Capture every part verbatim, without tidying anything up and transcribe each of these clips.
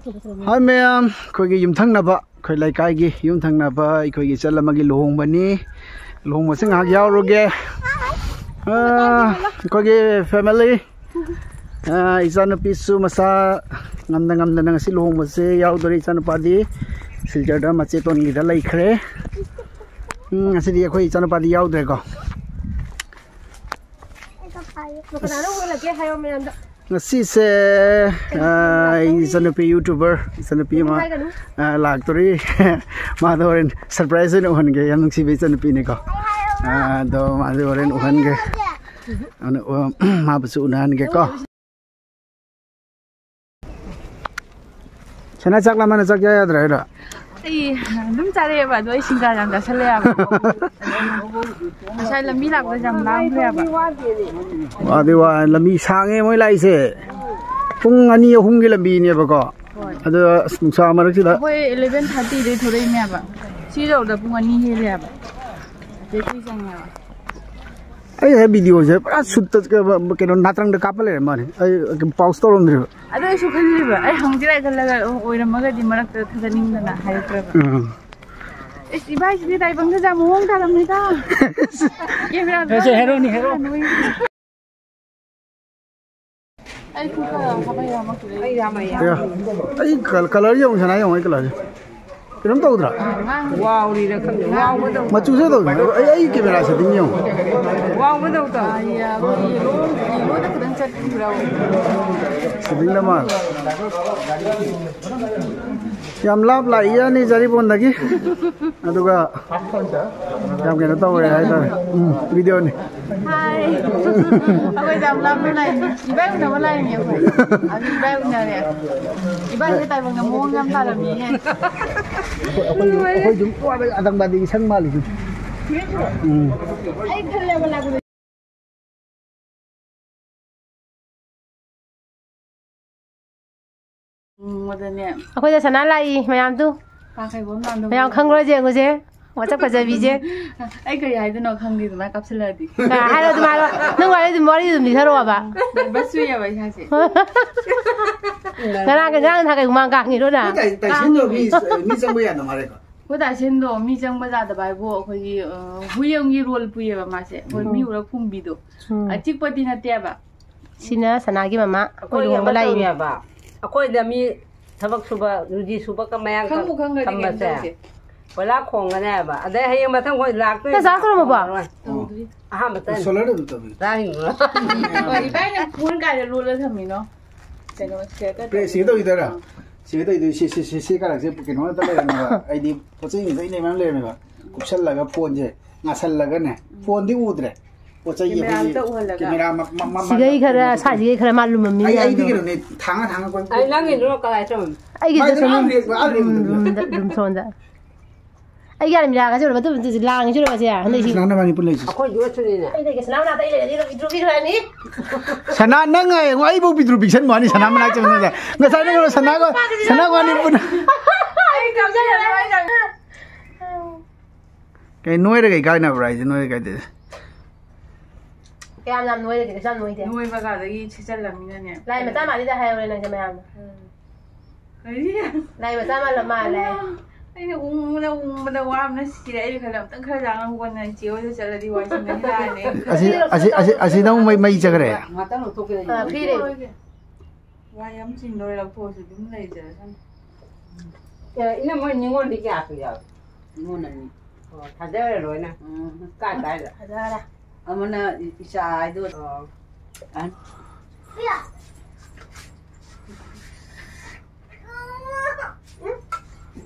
ꯍꯥꯏ ꯃꯌꯥꯝ, ꯑꯩꯈꯣꯏꯒꯤ ꯌꯨꯝꯊꯪꯅꯕ, ꯑꯩꯈꯣꯏ ꯂꯩꯀꯥꯏꯒꯤ ꯌꯨꯝꯊꯪꯅꯕ ꯑꯩꯈꯣꯏꯒꯤ ꯏꯆꯜ ꯑꯃꯒꯤ ꯂꯨꯍꯣꯡꯕꯅꯤ꯫ ꯂꯨꯍꯣꯡꯕꯁꯤ ꯉꯥꯏꯍꯥꯛ ꯌꯥꯎꯔꯨꯒꯦ꯫ ꯑꯥ, ꯑꯩꯈꯣꯏꯒꯤ ꯐꯦꯃꯤꯂꯤ, ꯑꯥ, ꯏꯆꯥꯅꯨꯄꯤꯁꯨ ꯃꯁꯥ ꯉꯝꯅ ꯉꯝꯗꯅ ꯉꯁꯤ ꯂꯨꯍꯣꯡꯕꯁꯦ ꯌꯥꯎꯗꯣꯔꯦ꯫ ꯏꯆꯥꯅꯨꯄꯥꯗꯤ ꯁꯤꯜꯆꯔꯗ ꯃꯆꯦꯇꯣꯟꯒꯤꯗ ꯂꯩꯈ꯭ꯔꯦ꯫ ꯎꯝ, ꯉꯁꯤꯗꯤ ꯑꯩꯈꯣꯏ ꯏꯆꯥꯅꯨꯄꯥꯗꯤ ꯌꯥꯎꯗ꯭ꯔꯦꯀꯣ꯫ ꯀꯅꯥꯅꯣ ꯍꯣꯜꯂꯒꯦ ꯍꯥꯏꯌꯣ ꯃꯌꯥꯝꯗ꯫ ꯉꯁꯤꯁꯦ, ꯑꯥ, ꯑꯩ ꯏꯆꯟꯅꯨꯄꯤ YouTuber, ꯏꯆꯟꯅꯨꯄꯤ ꯑꯃ, ꯍꯥꯏꯒꯅꯨ꯫ ꯑꯥ, ꯂꯥꯛꯇꯣꯔꯤ꯫ ꯃꯥꯗꯣ ꯍꯣꯔꯦꯟ surprise ꯑꯣꯏꯅ ꯎꯍꯟꯒꯦ꯫ ꯌꯥꯝ ꯅꯨꯡꯁꯤꯕ ꯏꯆꯟꯅꯨꯄꯤꯅꯤꯀꯣ꯫ ꯑꯥ, ꯑꯗꯣ ꯃꯥꯗꯤ ꯍꯣꯔꯦꯟ ꯎꯍꯟꯒꯦ꯫ ꯑꯗꯨꯅ, ꯑꯣ, ꯃꯥꯕꯨꯁꯨ ꯎꯅꯍꯟꯒꯦꯀꯣ꯫ ꯁꯅꯥ, ꯆꯥꯛ ꯂꯥꯝꯃꯟꯗ ꯆꯥꯛ ꯆꯥ ꯌꯥꯗ꯭ꯔꯦ ꯍꯥꯏꯔꯣ? ꯑꯩ ꯑꯗꯨꯝ ꯆꯥꯔꯛꯑꯦꯕ, ꯑꯗꯣ ꯑꯩ ꯁꯤꯡꯒꯥ ꯌꯥꯝ ꯆꯥꯁꯜꯂꯦ ꯍꯥꯏꯕ꯫ ꯉꯁꯥꯏ ꯂꯝꯕꯤ ꯂꯥꯛꯄꯗ ꯌꯥꯝ ꯂꯥꯝꯈ꯭ꯔꯦꯕ꯫ ꯋꯥꯗꯤ ꯋꯥ, ꯂꯝꯕꯤ ꯁꯥꯡꯉꯦ ꯃꯣꯏ ꯂꯥꯛꯏꯁꯦ꯫ ꯄꯨꯡ ꯑꯅꯤ ꯑꯍꯨꯝꯒꯤ ꯂꯝꯕꯤꯅꯦꯕꯀꯣ꯫ ꯍꯣꯏ꯫ ꯑꯗꯣ ꯑꯁ, ꯅꯨꯡꯁꯥ ꯃꯔꯛꯁꯤꯗ꯫ ꯑꯩꯈꯣꯏ eleven thirty ꯗꯩ ꯊꯣꯛꯂꯛꯏꯅꯦꯕ꯫ ꯁꯤ ꯌꯧꯕꯗ ꯄꯨꯡ ꯑꯅꯤ ꯍꯦꯜꯂꯦꯕ꯫ ꯑꯗꯩ ꯀꯨꯏ ꯆꯪꯉꯦꯕ꯫ ꯑꯩ ꯉꯁꯥꯏ video ꯁꯦ ꯄꯨꯔꯥ shoot ꯇ-, ꯀꯩꯅꯣ, ꯅꯥꯇ꯭ꯔꯪꯗ ꯀꯥꯞꯄ ꯂꯩꯔꯝꯕ ꯋꯥꯅꯤ꯫ ꯑꯩ pause ꯇꯧꯔꯝꯗ꯭ꯔꯤꯕ꯫ ꯑꯗꯣ ꯑꯩꯁꯨ ꯈꯜꯂꯤꯕ, ꯑꯩ ꯍꯪꯁꯤꯔꯥ ꯈꯜꯂꯒ ꯑꯣꯏꯔꯝꯃꯒꯗꯤ ꯃꯔꯛꯇ ꯊꯥꯖꯅꯤꯡꯗꯅ ꯍꯥꯏꯔꯛꯇ꯭ꯔꯕ꯫ ꯎꯝ꯫ ꯑꯦꯁ, ꯏꯕꯥꯏꯁꯤꯗꯤ ꯇꯥꯏꯕꯪꯗ ꯌꯥꯝ ꯃꯑꯣꯡ ꯇꯥꯔꯝꯃꯦꯗ꯫ Camera ꯁꯦ, ꯍꯦꯔꯣꯅꯤ, ꯍꯦꯔꯣ꯫ ꯑꯩ ꯈꯨꯠꯇ ꯍꯥꯞꯄ ꯌꯥꯝꯃꯛꯇ꯭ꯔꯦ꯫ ꯑꯩ ꯌꯥꯝꯃꯛꯑꯦ꯫ ꯑꯌꯥ, ꯑꯩ col-, colour ꯌꯦꯡꯉꯨ, ꯁꯅꯥ ꯌꯦꯡꯉꯨ, ꯑꯩ colour ꯁꯦ꯫ ꯀꯩꯅꯣꯝ ꯇꯧꯗ꯭ꯔꯥ? ꯋꯥꯎꯔꯤꯔ ꯈꯪꯗꯦ꯫ ꯋꯥꯎꯕꯗꯧ꯫ ꯃꯆꯨꯁꯦ ꯇꯧꯗ꯭ꯔꯥ? ꯑꯩ, ꯑꯩ camera setting ꯌꯦꯡꯉꯨ꯫ ꯋꯥꯎꯕꯗꯧ ꯇꯧ꯫ ꯑꯥ, ꯌꯦ-, ꯑꯩꯈꯣꯏꯒꯤ yellow, yellowꯗ ꯈꯤꯇꯪ ꯆꯠꯈꯤꯕ꯭ꯔꯥ? Settingꯗ ꯃꯥꯜꯂꯦ꯫ ꯌꯥꯝ ꯂꯥꯞ ꯂꯥꯛꯏ ꯖꯥꯠꯅꯤ ꯖꯥꯔꯤꯕꯣꯟꯗꯒꯤ꯫ ꯑꯗꯨꯒ ꯌꯥꯝ ꯀꯩꯅꯣ ꯇꯧꯔꯦ ꯍꯥꯏꯇꯥꯔꯦ꯫ ꯎꯝ, videoꯅꯤ꯫ Hi꯫ ꯑꯩꯈꯣꯏꯁꯦ ꯌꯥꯝ ꯂꯥꯞꯅ ꯂꯥꯛꯏꯅꯦ꯫ ꯏꯕꯥꯏ ꯎꯅꯕ ꯂꯥꯛꯏꯅꯦ ꯑꯩꯈꯣꯏ꯫ ꯑꯗꯨ ꯏꯕꯥꯏ ꯎꯅꯔꯦ꯫ ꯏꯕꯥꯏꯁꯦ ꯇꯥꯏꯕꯪꯗ ꯃꯑꯣꯡ ꯌꯥꯝ ꯇꯥꯔꯝꯃꯤꯅꯦ꯫ ꯑꯩꯈꯣꯏ, ꯑꯩꯈꯣꯏ, ꯑꯩꯈꯣꯏ ꯑꯗꯨꯝ ꯑꯗꯪꯕꯥꯗꯤ ꯏꯁꯪ ꯃꯥꯜꯂꯤꯗꯨꯗꯤ꯫ ꯎꯝ꯫ ꯑꯩ ꯈꯜꯂꯦꯕ ꯂꯥꯛꯄꯗ꯫ ꯎꯝ, ꯑꯗꯨꯅꯦ꯫ ꯑꯩꯈꯣꯏꯗ ꯁꯅꯥ ꯂꯥꯛꯏ ꯃꯌꯥꯝꯗꯨ꯫ ꯄꯥꯈꯩꯕꯣꯝ ꯂꯥꯡꯗꯕ ꯃꯌꯥꯝ ꯈꯪꯕ꯭ꯔꯥ ꯌꯦꯡꯉꯨꯁꯦ꯫ ꯃꯁꯛ ꯐꯖꯕꯤꯁꯦ꯫ ꯑꯩ ꯀꯔꯤ ꯍꯥꯏꯗꯣꯏꯅꯣ ꯈꯪꯗꯦ ꯑꯗꯨꯃꯥꯏꯅ ꯀꯥꯞꯁꯤꯜꯂꯛꯑꯗꯤ꯫ ꯑ, ꯍꯥꯏꯔꯣ ꯑꯗꯨꯝ ꯍꯥꯏꯔꯣ꯫ ꯅꯪ ꯋꯥꯔꯤ ꯑꯗꯨꯝ, ꯋꯥꯔꯤ ꯑꯗꯨꯝ ꯂꯤꯊꯔꯛꯑꯣꯕ꯫ ꯅꯔꯚꯁ ꯆꯨꯏꯌꯦꯕ ꯏꯁꯥꯁꯦ꯫ ꯉꯔꯥꯡ ꯉꯔꯥꯡ ꯅꯍꯥꯟ ꯀꯩ ꯍꯨꯃꯥꯡ ꯀꯥꯡꯉꯤꯔꯣ ꯅꯪ? ꯇꯥꯏ-, ꯇꯥꯏꯁꯟꯗꯣ ꯃꯤ, ꯃꯤ ꯆꯪꯕ ꯌꯥꯗ ꯃꯥꯜꯂꯦꯀꯣ꯫ ꯑꯩꯈꯣꯏ ꯇꯥꯏꯁꯟꯗꯣ ꯃꯤ ꯆꯪꯕ ꯌꯥꯗꯕ ꯍꯥꯏꯕꯨ ꯑꯩꯈꯣꯏꯒꯤ, ꯑ, ꯍꯨꯏ ꯑꯃꯒꯤ ꯔꯣꯜ ꯄꯨꯏꯌꯦꯕ ꯃꯥꯁꯦ꯫ ꯑꯩꯈꯣꯏ ꯃꯤ ꯎꯔ ꯈꯣꯡꯕꯤꯗꯣ꯫ ꯎꯝ꯫ ꯑꯆꯤꯛꯄꯗꯤ ꯅꯠꯇꯦꯕ꯫ ꯁꯤꯅ ꯁꯅꯥꯒꯤ ꯃꯃꯥ꯫ ꯑꯩꯈꯣꯏ ꯑꯩꯈꯣꯏ ꯂꯨꯍꯣꯡꯕ ꯑꯃ ꯂꯥꯛꯏꯅꯦ꯫ ꯇꯧꯋꯦꯕ꯫ ꯑꯩꯈꯣꯏꯗ ꯃꯤ ꯊꯕꯛ ꯁꯨꯕ, ꯔꯨꯖꯤ ꯁꯨꯕ ꯀ-, ꯃꯌꯥꯝ ꯈꯪꯕꯨ ꯈꯪꯒ꯭ꯔꯗꯤ ꯀꯩꯅꯣ ꯊꯝꯕꯁꯦ꯫ ꯇꯧꯁꯦ꯫ ꯀꯣꯏꯂꯥ ꯈꯣꯡꯒꯅꯦꯕ꯫ ꯑꯗꯩ ꯍꯌꯦꯡ ꯃꯊꯪ ꯈꯣꯏ ꯂꯥꯛꯇꯣꯏꯅꯦ꯫ ꯅꯪ ꯆꯥꯛ ꯊꯣꯡꯉꯕꯣ? ꯈꯣꯡꯉꯔꯣꯏ꯫ ꯇꯧꯗ꯭ꯔꯤ꯫ ꯑꯍꯥꯟꯕ ꯇꯟ꯫ ꯁꯣꯂꯔꯗ ꯑꯗꯨꯝ ꯇꯧꯕꯤ꯫ ꯆꯥꯔꯤꯉꯣ꯫ ꯍꯣꯏ, ꯏꯕꯥꯏꯅ ꯐꯣꯟ ꯀꯥꯏꯗ ꯂꯣꯜꯂ ꯊꯝꯃꯤꯅꯣ? ꯀꯩꯅꯣ, ꯁꯤꯗ ꯄ꯭ꯔꯦꯁ ꯁꯤꯒ ꯇꯧꯈꯤꯗꯣꯏꯔꯥ? ꯑꯥ꯫ ꯁꯤꯒ ꯇꯧꯈꯤꯗꯣꯏ, ꯁꯤ, ꯁꯤ, ꯁꯤ, ꯁꯤ ꯀꯥꯔꯛꯁꯦ ꯀꯩꯅꯣ ꯉꯥꯛꯇ ꯂꯩꯔꯝꯃꯦꯕ꯫ ꯑꯩꯗꯤ ꯄꯣꯠ ꯆꯩ ꯉꯥꯛꯇ ꯏꯅꯩ ꯃꯌꯥꯝ ꯂꯩꯔꯝꯃꯦꯕ꯫ ꯀꯨꯞꯁꯜꯂꯒ ꯐꯣꯟꯁꯦ ꯉꯥꯁꯜꯂꯒꯅꯦ꯫ ꯐꯣꯟꯗꯤ ꯎꯗ꯭ꯔꯦ꯫ ꯄꯣꯠ ꯆꯩ ꯀꯦꯃꯦꯔꯥ ꯑꯩꯈꯣꯏꯒꯤ ꯑꯝꯇ ꯎꯍꯜꯂꯒ꯫ ꯀꯦꯃꯦꯔꯥ ꯃ-, ꯃ-, ꯃ-, ꯁꯤꯒꯩ ꯈꯔ, ꯀꯩꯅꯣ ꯁꯥꯏꯁꯤꯒꯩ ꯈꯔ ꯃꯥ ꯂꯨꯝꯃꯝꯃꯤ ꯑꯩ, ꯑꯩꯗꯤ ꯃꯌꯥꯝꯗꯣ꯫ ꯀꯩꯅꯣꯅꯦ, ꯊꯥꯡꯉ ꯊꯥꯡꯉ ꯀꯣꯏ-, ꯑꯩ ꯅꯪꯒꯤꯗꯨꯅ ꯀꯗꯥꯏ ꯆꯠꯂꯝꯃꯤ? ꯑꯩꯒꯤꯗ ꯃꯥꯏꯗꯨꯅ ꯁꯨꯝ ꯑꯥ ꯔꯦꯛ-, ꯑꯥ ꯔꯦꯛ-, ꯔꯨꯝꯗ, ꯔꯨꯝ ꯁꯣꯟꯗ꯫ ꯑꯩꯒꯤ ꯑꯜꯃꯤꯔꯥꯒꯁꯦ ꯎꯔꯕ? ꯑꯗꯨ, ꯑꯗꯨ ꯂꯥꯡꯉꯤꯁꯦ ꯎꯔꯕ ꯁꯦ? ꯍꯟꯗꯛ ꯏꯁꯤꯡ꯫ ꯁꯅꯥ ꯅꯕꯥꯅꯤ ꯄꯨꯟ ꯂꯩꯁꯤ꯫ ꯑꯩꯈꯣꯏ ꯌꯣꯠꯁꯨꯅꯤꯅꯦ꯫ ꯑꯩ ꯂꯩꯒꯦ, ꯁꯅꯥ ꯃꯅꯥꯛꯇ ꯑꯩ ꯂꯩꯔꯗꯤ ꯑꯗꯨꯝ ꯏꯗ꯭ꯔꯨ ꯄꯤꯈ꯭ꯔꯅꯤ꯫ ꯁꯅꯥ, ꯅꯪ ꯉꯥꯏ, ꯑꯩꯕꯨ ꯄꯤꯗ꯭ꯔꯨ ꯄꯤꯛꯁꯟꯕ ꯋꯥꯅꯤ, ꯁꯅꯥ ꯃꯅꯥꯛ ꯆꯪꯉꯒ꯫ ꯉꯁꯥꯏ ꯅꯪ ꯁꯅꯥꯒ, ꯁꯅꯥ ꯋꯥꯅꯤ ꯄꯨꯟ-, ꯑꯩ ꯀꯞꯆꯔꯔꯣꯏ, ꯑꯩ ꯀꯞꯆꯔꯔꯣꯏ꯫ ꯀꯩ ꯅꯣꯏꯔꯒ ꯏꯀꯥꯏꯅꯕ꯭ꯔꯥ ꯍꯥꯏꯁꯦ? ꯅꯣꯏꯔꯒ ꯏꯀꯥꯏꯗꯦ꯫ ꯀꯌꯥꯝ ꯌꯥꯝ ꯅꯣꯏꯔꯒꯦ? ꯀꯩꯁꯨ ꯌꯥꯝ ꯅꯣꯏꯗꯦ꯫ ꯅꯣꯏꯕ ꯀꯥꯗꯒꯤ ꯁꯤꯠꯆꯜꯂꯝꯃꯤꯅꯅꯦ꯫ ꯂꯥꯏ ꯃꯆꯥ ꯃꯥꯜꯂꯤꯗ ꯍꯥꯏꯍꯧꯔꯦ ꯅꯪꯁꯦ ꯃꯌꯥꯝꯅ꯫ ꯎꯝ꯫ ꯀꯔꯤ? ꯂꯥꯏ ꯃꯆꯥ ꯃꯥꯜꯂ ꯃꯥꯜꯂꯦ꯫ ꯑꯩꯅ ꯎꯪꯕꯗ ꯎꯪꯕꯗ ꯋꯥꯕꯅ ꯁꯤꯔꯦ꯫ ꯑꯩꯅ ꯈꯜꯂꯦ ꯑꯝꯇꯪ ꯈꯔ ꯂꯥꯡꯉꯝꯒꯣꯅ ꯏꯆꯦ ꯍꯣꯏꯗ ꯆꯠꯂꯗꯤ ꯋꯥꯏ ꯁꯪꯒꯅꯤ ꯂꯥꯛꯑꯅꯤ꯫ ꯑꯁꯤ, ꯑꯁꯤ, ꯑꯁꯤ, ꯑꯁꯤꯗ ꯑꯃꯨꯛ ꯃꯩ, ꯃꯩ ꯆꯠꯈ꯭ꯔꯦ꯫ ꯉꯥꯛꯇꯪ ꯂꯧꯊꯣꯛꯀꯦ꯫ ꯑ, ꯐꯤꯔꯦ꯫ ꯋꯥꯏ ꯑꯃ ꯆꯤꯡꯗꯣꯔꯦ, ꯂꯧꯊꯣꯛꯑꯁꯤ ꯑꯗꯨꯝ ꯂꯩꯖꯔꯁꯅꯨ꯫ ꯑꯦ, ꯏꯅꯝꯃ ꯅꯤꯉꯣꯜꯗꯤ ꯀꯌꯥꯁꯨ ꯌꯥꯎꯏ? ꯅꯤꯉꯣꯜ ꯑꯅꯤ꯫ ꯑꯣ, ꯊꯥꯗꯔꯦ ꯂꯣꯏꯅ? ꯎꯝ꯫ ꯀꯥꯏ ꯀꯥꯏꯗ? ꯊꯥꯗꯔꯦ꯫ ꯑꯃꯅ ꯏꯆꯥ ꯍꯥꯏꯗꯣ꯫ ꯑꯣ꯫ ꯑꯍꯟ꯫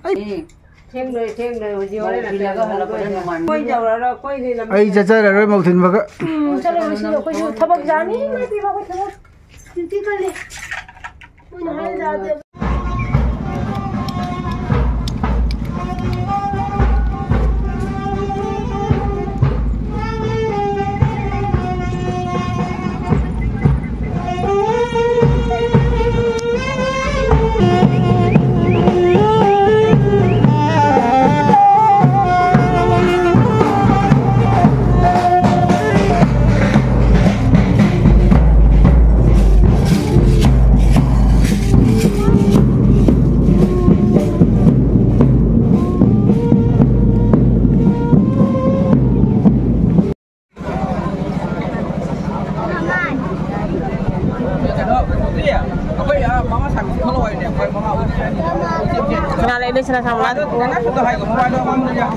ꯑꯩ ꯊꯦꯡꯂꯣꯏ, ꯊꯦꯡꯂꯣꯏ, ꯍꯧꯖꯤꯛ ꯍꯣꯔꯦꯟ ꯃꯧ ꯊꯤꯜꯂꯒ ꯍꯜꯂꯛꯄꯗ ꯅꯨꯡꯉꯥꯏ꯫ ꯀꯣꯏ ꯇꯧꯔꯔꯣꯏ, ꯀꯣꯏꯗꯤ ꯂꯝꯕꯤ ꯑꯩ ꯆꯠꯆꯔꯔꯣꯏ ꯃꯧ ꯊꯤꯟꯕꯒ꯫ ꯎꯝ, ꯆꯠꯂꯔꯣꯏꯁꯤ, ꯑꯩꯈꯣꯏꯁꯨ ꯊꯕꯛ ꯌꯥꯝꯃꯤ, ꯏꯃꯥ ꯏꯕꯦꯝꯃ, ꯑꯩꯈꯣꯏ ꯊꯕꯛ ꯗ꯭ꯌꯨꯇꯤ ꯀꯜꯂꯤ꯫ ꯃꯣꯏꯅ ꯍꯥꯏꯔꯤꯗ ꯑꯗꯨ꯫ ꯑꯩꯈꯣꯏ, ꯑꯥ, ꯃꯃꯥ ꯁꯥꯕꯤ ꯊꯣꯛꯂꯛꯑꯣ ꯍꯥꯏꯅꯦ, ꯑꯩꯈꯣꯏ ꯃꯃꯥ ꯍꯧꯖꯤꯛ ꯆꯦꯟ ꯆꯦꯟ꯫ ꯀꯅꯥ ꯂꯩꯅꯣ ꯁꯅꯥ ꯁꯥꯃꯨ? ꯃꯃꯥꯗꯣ ꯀꯅꯥ ꯁꯨꯝꯗ ꯍꯥꯏꯒꯣ, ꯃꯃꯥꯗꯣ ꯑꯉꯥꯡꯗ ꯌꯥꯝ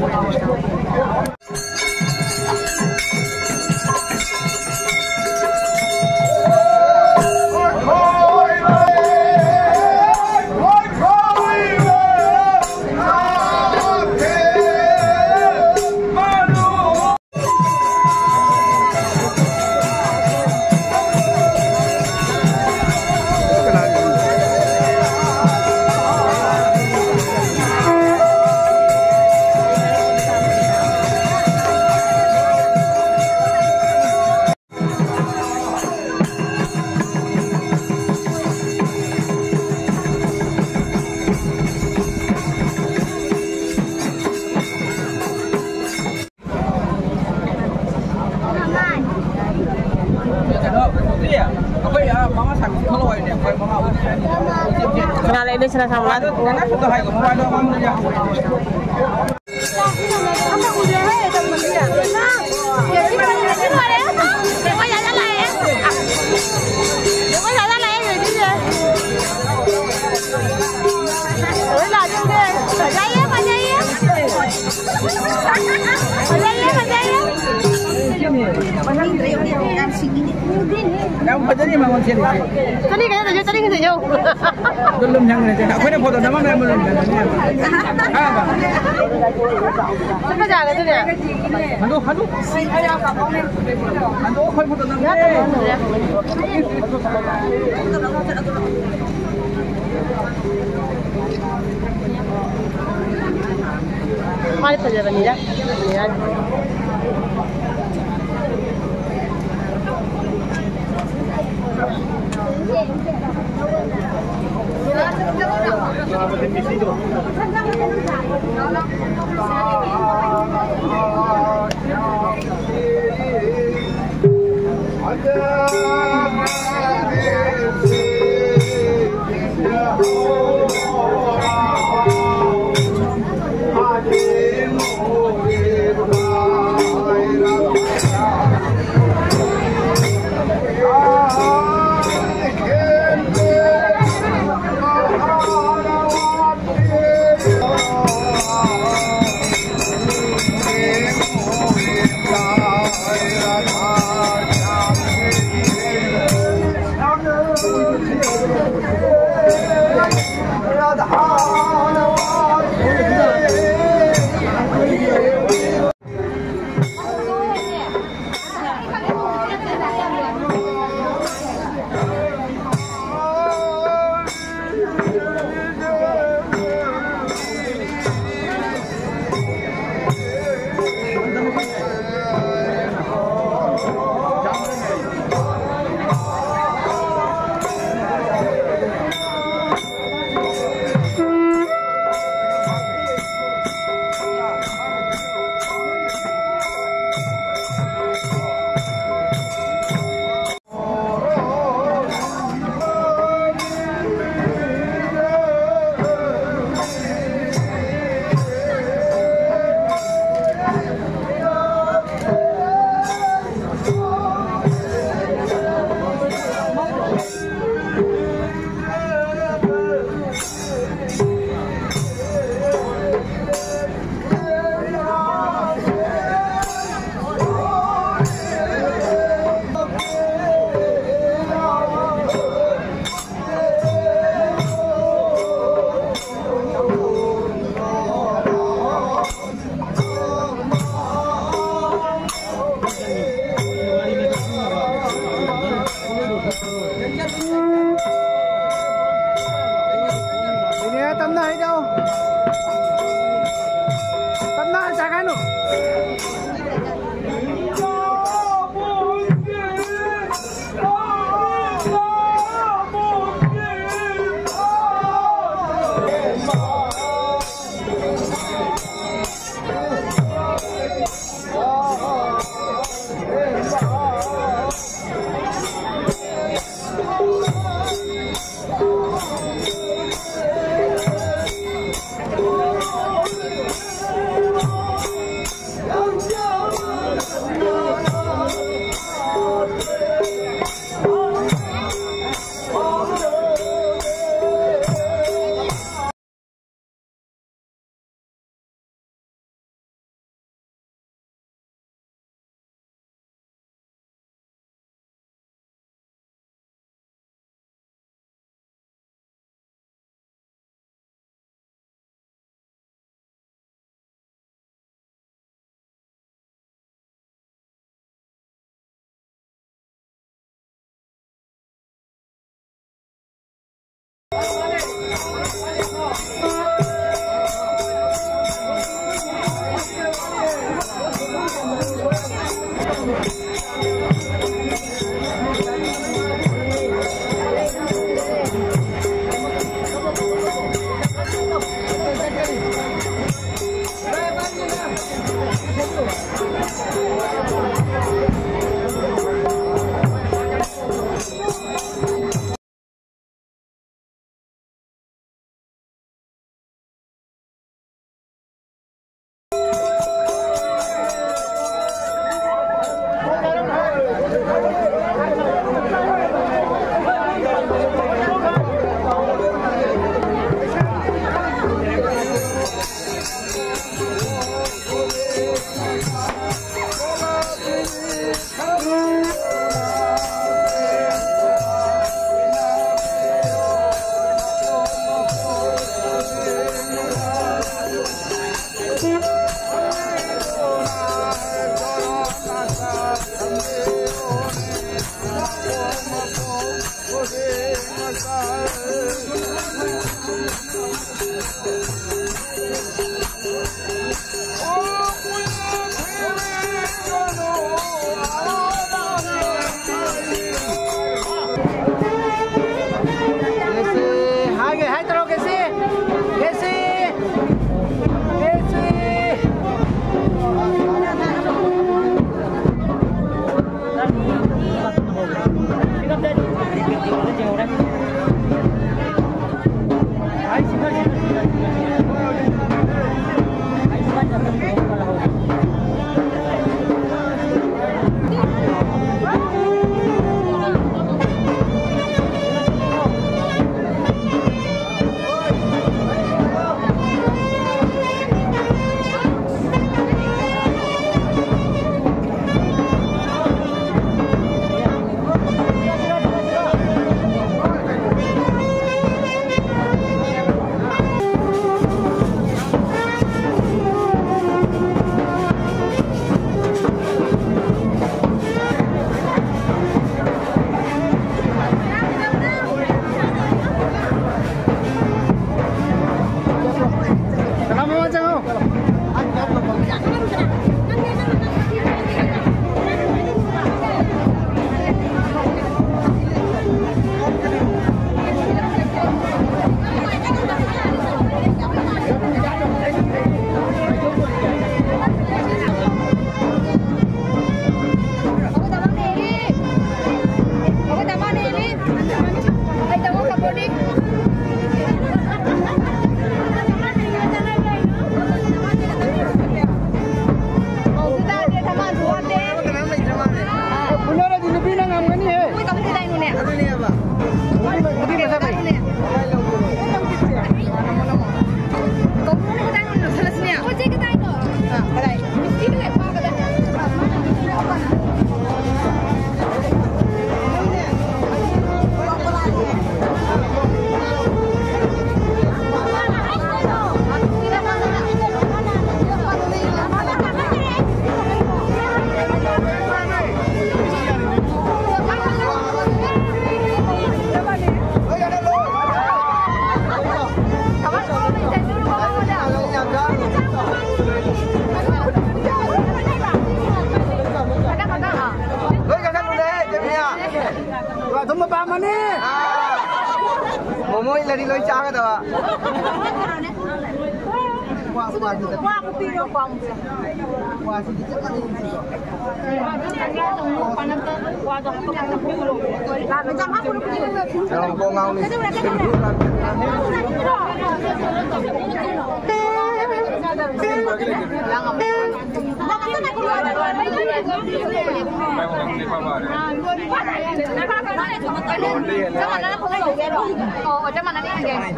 ꯀꯩꯅꯣ, ꯑꯩꯈꯣꯏ, ꯑꯥ, ꯃꯃꯥ ꯁꯥꯕꯤ ꯊꯣꯛꯂꯛꯑꯣ ꯍꯥꯏꯅꯦ, ꯑꯩꯈꯣꯏ ꯃꯃꯥ ꯍꯧꯖꯤꯛ ꯆꯦꯟ ꯆꯦꯟ꯫ ꯀꯅꯥ ꯂꯩꯅꯣ ꯁꯅꯥ ꯁꯥꯃꯨ? ꯃꯃꯥꯗꯣ ꯀꯅꯥ ꯁꯨꯝꯗ ꯍꯥꯏꯒꯣ, ꯃꯃꯥꯗꯣ ꯑꯉꯥꯡꯗ ꯌꯥꯝ ꯌꯥꯝ ꯐꯖꯔꯤ ꯃꯉꯣꯟ ꯁꯦꯠꯂꯤꯁꯦ꯫ ꯆꯠꯅꯤ ꯀꯩꯅꯣ ꯇꯧꯖꯧ, ꯆꯠꯅꯤ ꯀꯩꯅꯣ ꯇꯧꯖꯧ꯫ ꯑꯗꯨ ꯂꯨꯝ ꯁꯪꯈ꯭ꯔꯦ꯫ ꯑꯩꯈꯣꯏꯅ ꯐꯣꯇꯣ ꯅꯝꯃꯝꯃꯦ, ꯑꯃ ꯂꯨꯝ ꯁꯪꯈ꯭ꯔꯦ꯫ ꯍꯥ? ꯆꯠꯄ ꯌꯥꯒꯗ꯭ꯔꯅꯦ? Hello, hello. ꯍꯜꯂꯣ, ꯑꯩꯈꯣꯏ ꯐꯣꯇꯣ ꯅꯝꯒꯦ꯫ ꯃꯥꯗꯤ ꯐꯖꯕꯅꯤꯗ꯫ ꯃꯣꯃꯣ ꯏꯠꯂꯗꯤ ꯂꯣꯏ ꯆꯥꯒꯗꯕ꯫ ꯀ꯭ꯋꯥ, ꯀ꯭ꯋꯥꯁꯤꯗ꯫ ꯀ꯭ꯋꯥ ꯑꯃꯨꯛ ꯄꯤꯔꯣ, ꯀ꯭ꯋꯥ ꯑꯃꯨꯛ ꯄꯤꯔꯣ꯫ ꯀ꯭ꯋꯥꯁꯤꯗꯤ ꯆꯞ ꯃꯥꯟꯅꯩ꯫ ꯌꯥꯝ ꯀꯣꯛ ꯉꯥꯎꯅꯤ꯫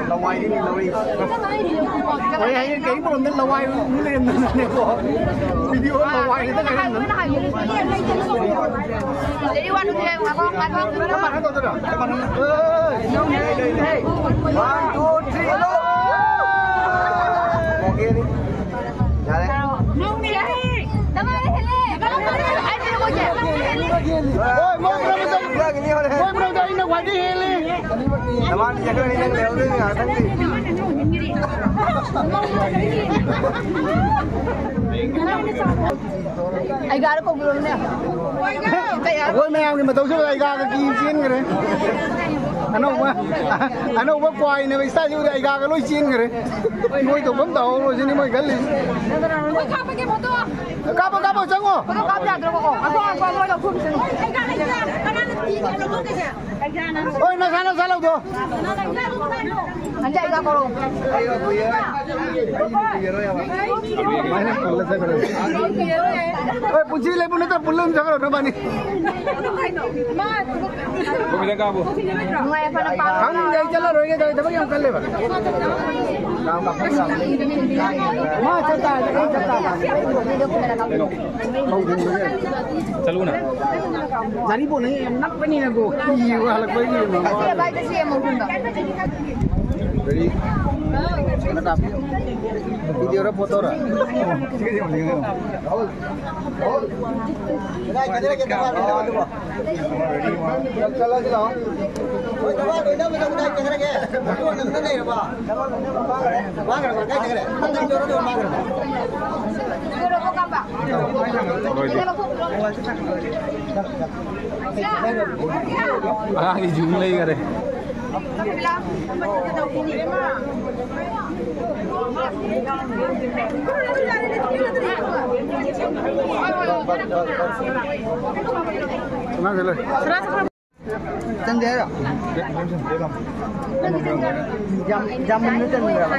ꯂꯋꯥꯏꯗꯤ ꯂꯧꯔꯤ꯫ ꯍꯣꯏ, ꯍꯌꯦꯡ ꯀꯔꯤ ꯄ꯭ꯔꯣꯕ꯭ꯂꯦꯝꯗ ꯂꯋꯥꯏ ꯂꯩꯔꯝꯗꯅꯅꯦꯀꯣ꯫ ꯚꯤꯗꯤꯑꯣ ꯂꯋꯥꯏ ꯈꯛꯇ ꯂꯩꯔꯝꯗꯅ꯫ One, two, three, go! ꯌꯥꯔꯦ꯫ ꯍꯣꯏ, ꯃꯣꯏ ꯃꯔꯝꯗ, ꯃꯣꯏ ꯃꯔꯝꯗ ꯑꯩꯅ ꯈ꯭ꯋꯥꯏꯗꯒꯤ ꯍꯦꯜꯂꯤ꯫ ꯅꯃꯥꯡꯗꯤ ꯆꯠꯈ꯭ꯔꯅꯤ, ꯅꯪ ꯂꯩꯍꯧꯗꯣꯏꯅꯤ ꯉꯥꯏꯍꯥꯛꯇꯪꯗꯤ꯫ ꯑꯩꯒꯥꯗ ꯀꯧꯕꯤꯔꯣꯅꯦ꯫ ꯑꯩꯈꯣꯏ ꯃꯌꯥꯝꯒꯤ ꯃꯇꯧꯁꯤꯗ ꯑꯩꯒꯥꯒ ꯀꯤ ꯆꯦꯟꯈ꯭ꯔꯦ꯫ ꯑꯅꯧꯕ, ꯑꯅꯧꯕ ꯀ꯭ꯋꯥꯏꯅꯦꯕ ꯏꯁꯇꯥꯏꯜꯁꯤꯕꯨꯗꯤ ꯑꯩꯒꯥꯒ ꯂꯣꯏ ꯆꯦꯟꯈ꯭ꯔꯦ꯫ ꯃꯣꯏ ꯇꯧꯐꯝ ꯇꯧꯍꯧꯔꯣ ꯁꯤꯅꯤ ꯃꯣꯏ ꯈꯜꯂꯤꯁꯦ꯫ ꯀꯥꯞꯄꯣ, ꯀꯥꯞꯄꯣ, ꯆꯪꯉꯣ꯫ ꯐꯣꯇꯣ ꯀꯥꯞ ꯌꯥꯗ꯭ꯔꯣ? ꯉꯥꯏꯈꯣ, ꯉꯥꯏꯈꯣ, ꯃꯣꯏ ꯂꯧꯊꯣꯛꯈꯤꯁꯅꯨ꯫ ꯍꯣꯏ, ꯅꯁꯥ ꯅꯁꯥ ꯂꯧꯗꯣ꯫ ꯍꯟꯖꯤꯜꯂꯒ ꯀꯧꯔꯛꯑꯣ꯫ ꯍꯣꯏ, ꯄꯨꯟꯁꯤ ꯂꯩꯕꯨ ꯅꯠꯇ꯭ꯔ ꯄꯨꯜꯂ ꯑꯗꯨꯝ ꯆꯠꯈ꯭ꯔꯣ ꯅꯕꯥꯅꯤ꯫ ꯅꯨꯡꯉꯥꯏ ꯌꯥꯏꯐꯅ ꯄꯥꯜꯂꯣ꯫ ꯈꯪꯗꯦ, ꯑꯩ ꯆꯠꯂꯔꯣꯏꯒꯦ ꯇꯧꯔꯤ, ꯊꯕꯛ ꯌꯥꯝ ꯀꯜꯂꯦꯕ꯫ ꯃꯥ ꯆꯠ ꯇꯥꯔꯗꯤ ꯑꯩ ꯆꯠ ꯇꯥꯕ꯫ ꯆꯠꯂꯨꯅ꯫ ꯒꯥꯔꯤ ꯄꯣꯟꯅ ꯌꯥꯝ ꯅꯛꯄꯅꯤꯅꯀꯣ, ꯀꯤꯕ ꯍꯜꯂꯛꯄꯒꯤ꯫ ꯒꯥꯔꯤ ꯀꯩꯅꯣ ꯀꯥꯞꯄꯤ꯫ ꯚꯤꯗꯤꯑꯣꯔ ꯐꯣꯇꯣꯔ? ꯑꯉꯥꯡꯒꯤ ꯖꯨ ꯂꯩꯈꯔꯦ꯫ ꯑꯉꯥꯡꯁꯦ ꯂꯩ꯫ ꯆꯟꯗꯦ ꯍꯥꯏꯔꯣ? ꯌꯥꯝ, ꯌꯥꯝ ꯃꯨꯟꯅ ꯆꯟꯕ꯭ꯔꯕ?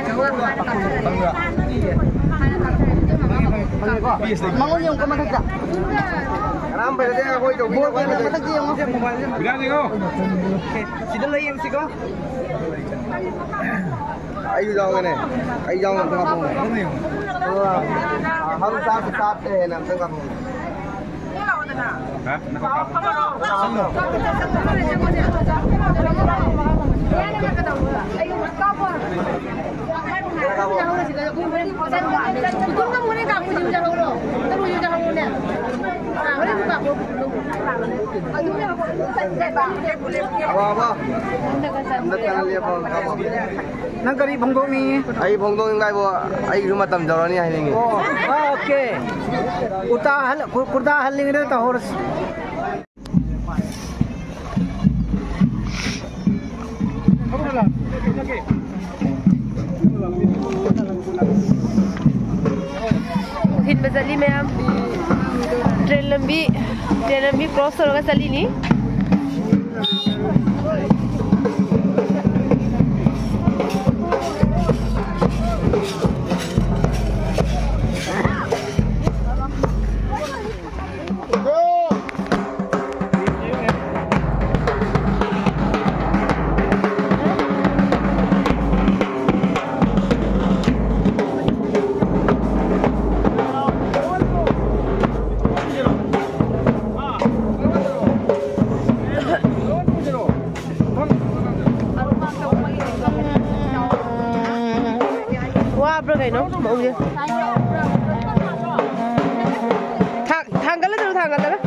ꯐꯪꯉꯦꯀꯣ? ꯃꯉꯣꯟ ꯌꯦꯡꯉꯨꯀꯣ ꯃꯊꯛꯇ꯫ ꯀꯅꯥꯝ ꯐꯖꯗꯦ, ꯑꯩꯈꯣꯏ ꯇꯧꯕꯤꯅꯕ ꯃꯊꯛꯇ ꯌꯦꯡꯉꯣ꯫ ꯁꯤꯗ ꯂꯩ ꯌꯦꯡꯁꯤꯀꯣ꯫ ꯑꯩꯁꯨ ꯌꯥꯎꯒꯦꯅꯦ꯫ ꯑꯩ ꯌꯥꯎꯅ ꯑꯝꯇ ꯀꯥꯞꯄꯛꯑꯣꯅꯦ꯫ ꯑꯗꯨꯒ, ꯑ, ꯍꯝ ꯁꯥꯠ ꯁꯥꯠ ꯍꯦꯅ ꯑꯝꯇ ꯀꯥꯞꯄꯛꯑꯣꯅꯦ꯫ ꯅꯪ ꯀꯔꯤ ꯐꯣꯡꯗꯣꯛꯅꯤꯡꯉꯤ? ꯑꯩ ꯐꯣꯡꯗꯣꯛꯅꯤꯡꯕ ꯍꯥꯏꯕꯨ ꯑꯩꯒꯤꯁꯨ ꯃꯇꯝ ꯌꯧꯔꯅꯤ ꯍꯥꯏꯅꯤꯡꯉꯤ꯫ ꯑꯣ, ꯑꯥ, ꯑꯣꯀꯦ꯫ ꯀꯨꯔꯇꯥ ꯍꯜ-, ꯀꯨ-, ꯀꯨꯔꯇꯥ ꯍꯜꯂꯤꯉꯩꯗ ꯇꯧꯍꯧꯔꯁꯤ꯫ ꯊꯤꯟꯕ ꯆꯠꯂꯤ ꯃꯌꯥꯝ꯫ ꯇ꯭ꯔꯦꯟ ꯂꯝꯕꯤ, ꯇ꯭ꯔꯦꯟ ꯂꯝꯕꯤ ꯀ꯭ꯔꯣꯁ ꯇꯧꯔꯒ ꯆꯠꯂꯤꯅꯤ꯫ ꯋꯥꯕ꯭ꯔꯥ ꯀꯩꯅꯣ ꯃꯑꯣꯡꯁꯦ? ꯊꯥꯡ-, ꯊꯥꯡꯒꯠꯂ ꯆꯠꯂꯣ, ꯊꯥꯡꯒꯠꯂꯒ꯫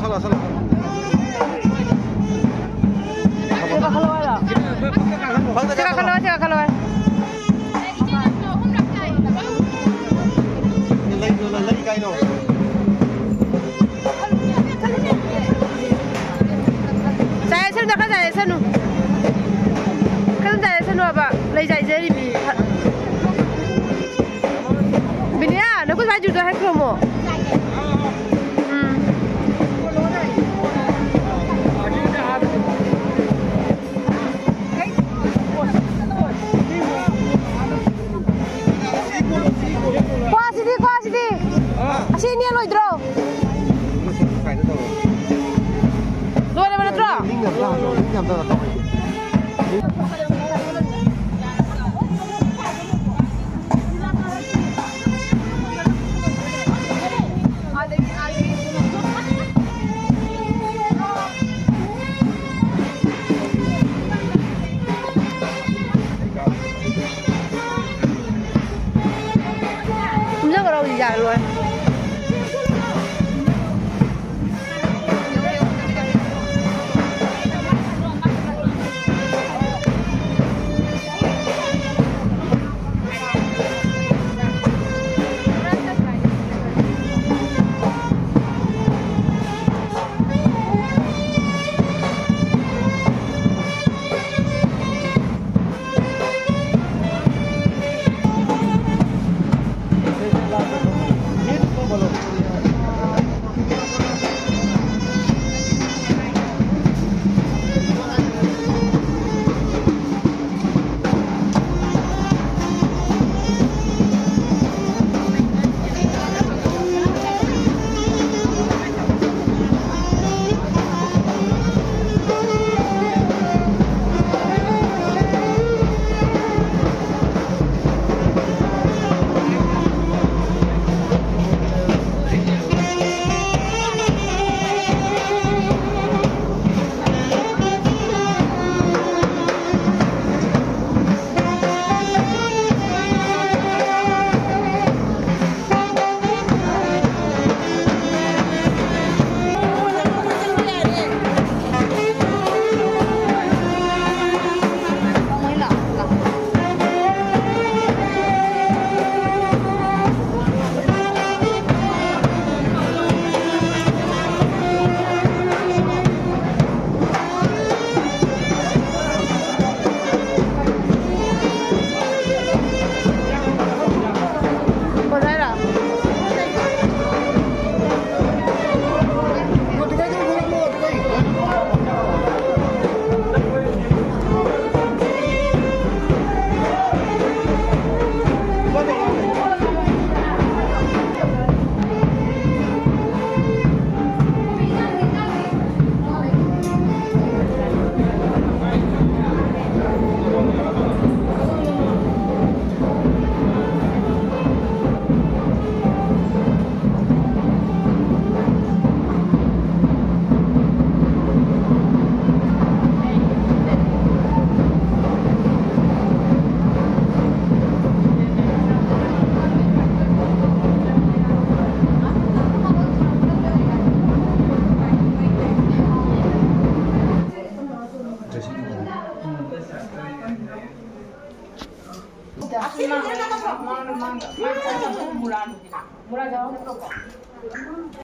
ꯁꯤ ꯀꯥꯈꯠꯂꯣ ꯍꯥꯏꯔꯣ? ꯁꯤ ꯀꯥꯈꯠꯂꯣ, ꯁꯤ ꯀꯥꯈꯠꯂꯣ ꯍꯥꯏ꯫ ꯂꯩ, ꯂꯩ, ꯂꯩ ꯀꯥꯏꯅꯣ? ꯆꯥꯏꯁꯅꯨ, ꯈꯔ ꯆꯥꯏꯁꯅꯨ꯫ ꯈꯔ ꯆꯥꯏꯁꯅꯨ ꯍꯥꯏꯕ꯫ ꯂꯩ ꯆꯥꯏꯖꯔꯤꯃꯤ꯫ ꯕꯤꯅꯤꯌꯥ, ꯅꯈꯨꯠ ꯁ꯭ꯋꯥꯏ ꯖꯨꯗꯣ ꯍꯦꯛ ꯈꯨꯔꯨꯝꯃꯣ꯫ ꯎꯝ꯫ ꯀ꯭ꯋꯥꯁꯤꯗꯤ, ꯀ꯭ꯋꯥꯁꯤꯗꯤ꯫ ꯑꯁꯤ ꯏꯅꯦ ꯂꯣꯏꯗ꯭ꯔꯣ? ꯂꯣꯏꯔꯕ ꯅꯠꯇ꯭ꯔꯣ?